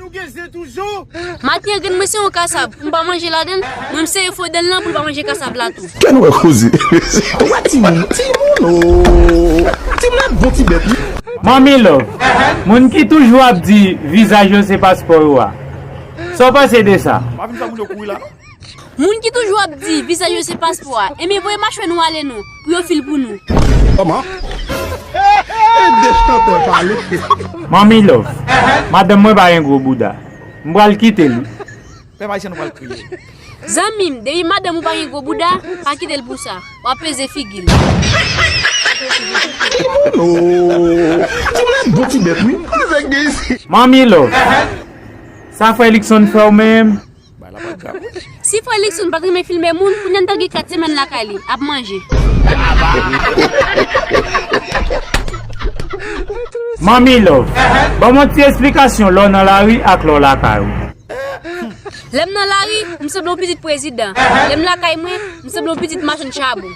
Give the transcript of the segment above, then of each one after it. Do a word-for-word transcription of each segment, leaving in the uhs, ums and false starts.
Maten an, grenn mwen se yon kasab. Pou m pa manje ladan l, mwen m sere fo dan l lan pou l pa manje kasab la tou. Kè nou wè koze. Ou wè timoun, timoun, oh. Timoun ap bon ti bèt, wi. Manmi Love, moun ki toujou ap di vizaj yo se paspò yo a. Sa w panse de sa? Pa vin fè moun yo kouri la, non. Moun ki toujou ap di vizaj yo se paspò a, enben voye machwè nou ale non, pou yo fil pou nou. Kòman? E de chantè pale. Manmi Love, madanm mwen pa gen gwo bouda. M pral kite l wi. Pèp ayisyen nou pral kriye. Zanmi m, depi madanm ou pa gen gwo bouda, pa kite l pou sa. W ap peze figi l. Oh, timoun ap bon ti bèt wi. Manmi Love, sa frè Luckson fè w menm? Bay la pa grav wi. Si frè Luckson pa t renmen filme moun, kounye a n t ap gen kat semèn lakay li, ap manje. Manmi Love, ban m yon ti esplikasyon lè w nan lari ak lè w lakay ou. Lè m nan lari, m sanble yon pitit prezidan. Lè m lakay mwen, m sanble yon pitit machann chabon.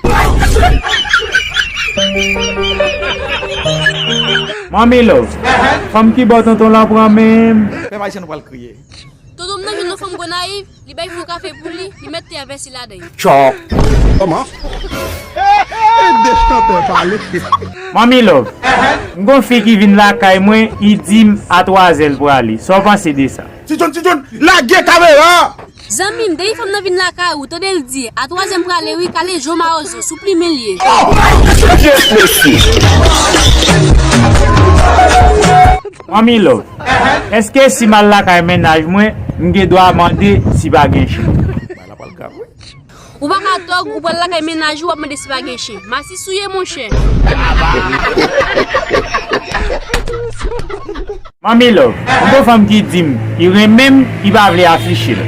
Manmi Love, fanm ki bò tonton lan pran menm. Pèp ayisyen nou pral kriye. Tonton m nan jwenn yon fanm Gonayiv, li bay fon kafe pou li, li mèt te avèsi ladan l. Tchòk. Kòman? E de chantè pale. Manmi Love, m gon fi ki vin lakay mwen, li di m a twazè l prale. Sa w panse de sa? Ti John, Ti John, lage kamera! Zanmi m, depi fanm nan vin lakay ou, tande l di, a twazè m prale wi, kale jo mawozo, sou plimen l ye. Jis mesye. Manmi Love, èske si m al lakay mennaj mwen, m gen dwa mande si pa gen chen? Bay la pral grav wi. Ou pa ka tòg, ou pral lakay mennaj ou, w ap mande si pa gen chen. Masis ou ye, monchè. Manmi Love, m gon fanm ki di m, li renmen m, li pa vle afiche l.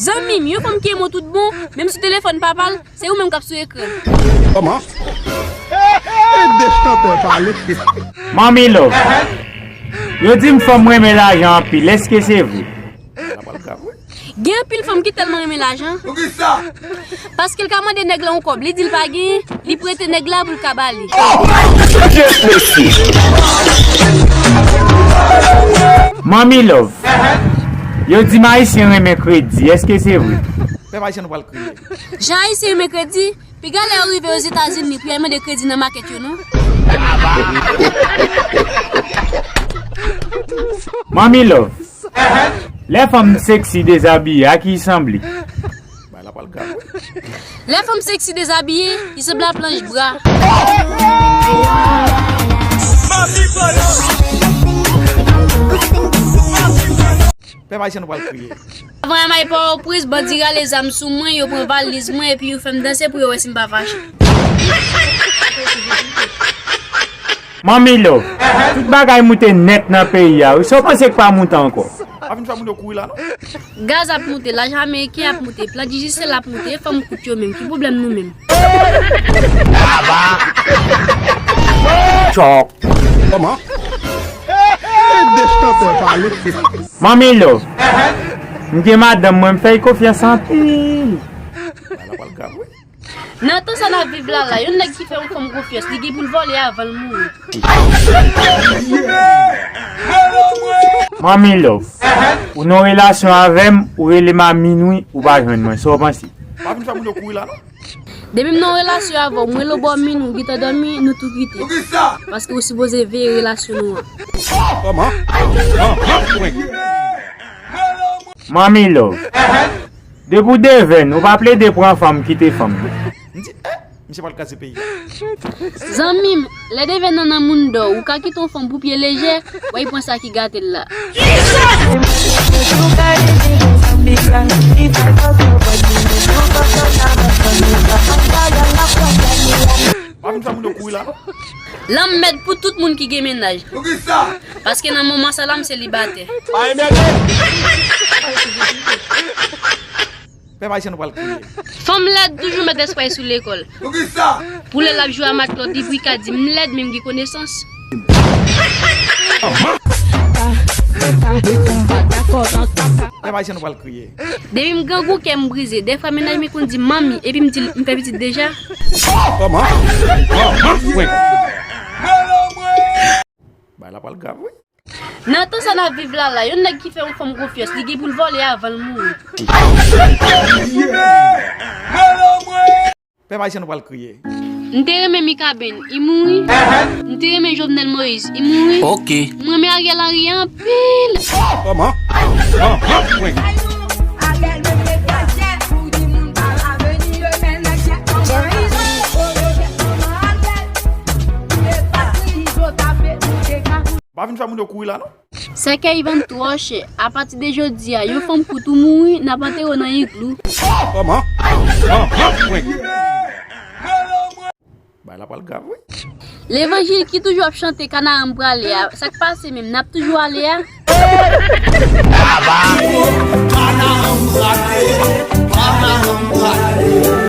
Zanmi m, yon fanm ki renmen w tout bon, menm sou telefòn papa l, se ou menm k ap sou ekran. Kòman? E de chantè pale. Manmi Love, yo di m fanm renmen lajan anpil, èske se vre? Bay la pral grav wi. Gen anpil fanm ki tèlman renmen lajan. Paske l ka mande nèg la yon kòb, li di l pa genyen, li prete nèg la pou l ka ba li. Jis mesye. Manmi Love, yo di m ayisyen renmen kredi, èske se vre? Pèp ayisyen nou pral kriye. Jan ayisyen renmen kredi, piga lè yo rive Ozetazini pou y al mande kredi nan makèt yo non. Manmi Love, lè fanm sexy dezabiye, a ki li sanble? Bay la pral grav wi. Lè fanm sexy dezabiye, li sanble a planch bra. Pèp ayisyen nou pral kriye. Avan yamay Pòtoprens, bandi rale zam sou mwen, yo pran valiz mwen epi yo fè m danse pou yo wè si m pa fache. Manmi Love, tout bagay moute nèt nan peyi a wi, sa w panse k pa moute ankò? Pa vin fè moun yo kouri la non. Gaz ap moute, lajan ameriken ap moute, plan Digicel ap moute, e fanm kout yo menm, ki pwoblèm nou menm? Tchòk. Kòman? E de chantè pale. Manmi Love, m gen madanm mwen, m fè l konfyans anpil. Bay la pral grav wi. Nan tan sa n ap viv la la, yon nèg ki fè yon fanm konfyans, li gen pou l vòlè avan l mouri. Manmi Love, ou nan relasyon avè m, ou rele m a minwi, ou pa jwenn mwen, sa w panse? Pa vin fè moun yo kouri la non. Depi m nan relasyon avè w, m rele w bò minwi, ou gentan dòmi, nou tou kite. Paske ou sipoze veye relasyon nou an. Kòman? Manmi Love, depi w devèn, ou pa plede pran fanm, kite fanm. M di, eh, misye pral kraze peyi a. Zanmi m, lè devèn nan nan moun dò, ou ka kite yon fanm pou pye lejè, w ay pran sa ki gate l la. Pa vin fè moun yo kouri la non. Lanmèd pou tout moun ki gen mennaj. Paske nan moman sa la, m selibatè. Pèp ayisyen nou pral kriye. Fanm lèd toujou met espray sou lekòl. Poukisa? Pou lè l ap jwe a matlòt, li pou ka di m lèd, men m gen konesans. Pèp ayisyen nou pral kriye. Depi m grangou, kè m brize. Dèfwa mennaj mwen konn di m manmi, epi m di l m fè pitit deja. Kòman? Kòman? Bay la pral grav wi. Nan tan sa n ap viv la la, yon nèg ki fè yon fanm konfyans, li gen pou l vòlè avan l mouri. Pèp ayisyen nou pral kriye. M te renmen Mikaben, i mouri. M te renmen Jovenel Moïse, i mouri. Ok. M renmen Ariel Henry anpil. Kòman? Pa vin fè moun yo kouri la non. Sèkèy vann twò chè. Apati de jodi a, yon fanm kout ou mouri, n ap antere w nan iglou. Kòman? Bay la pral grav wi. Levanjil ki toujou ap chante Kanaran m prale a, sa k pase menm, n ap toujou ale a?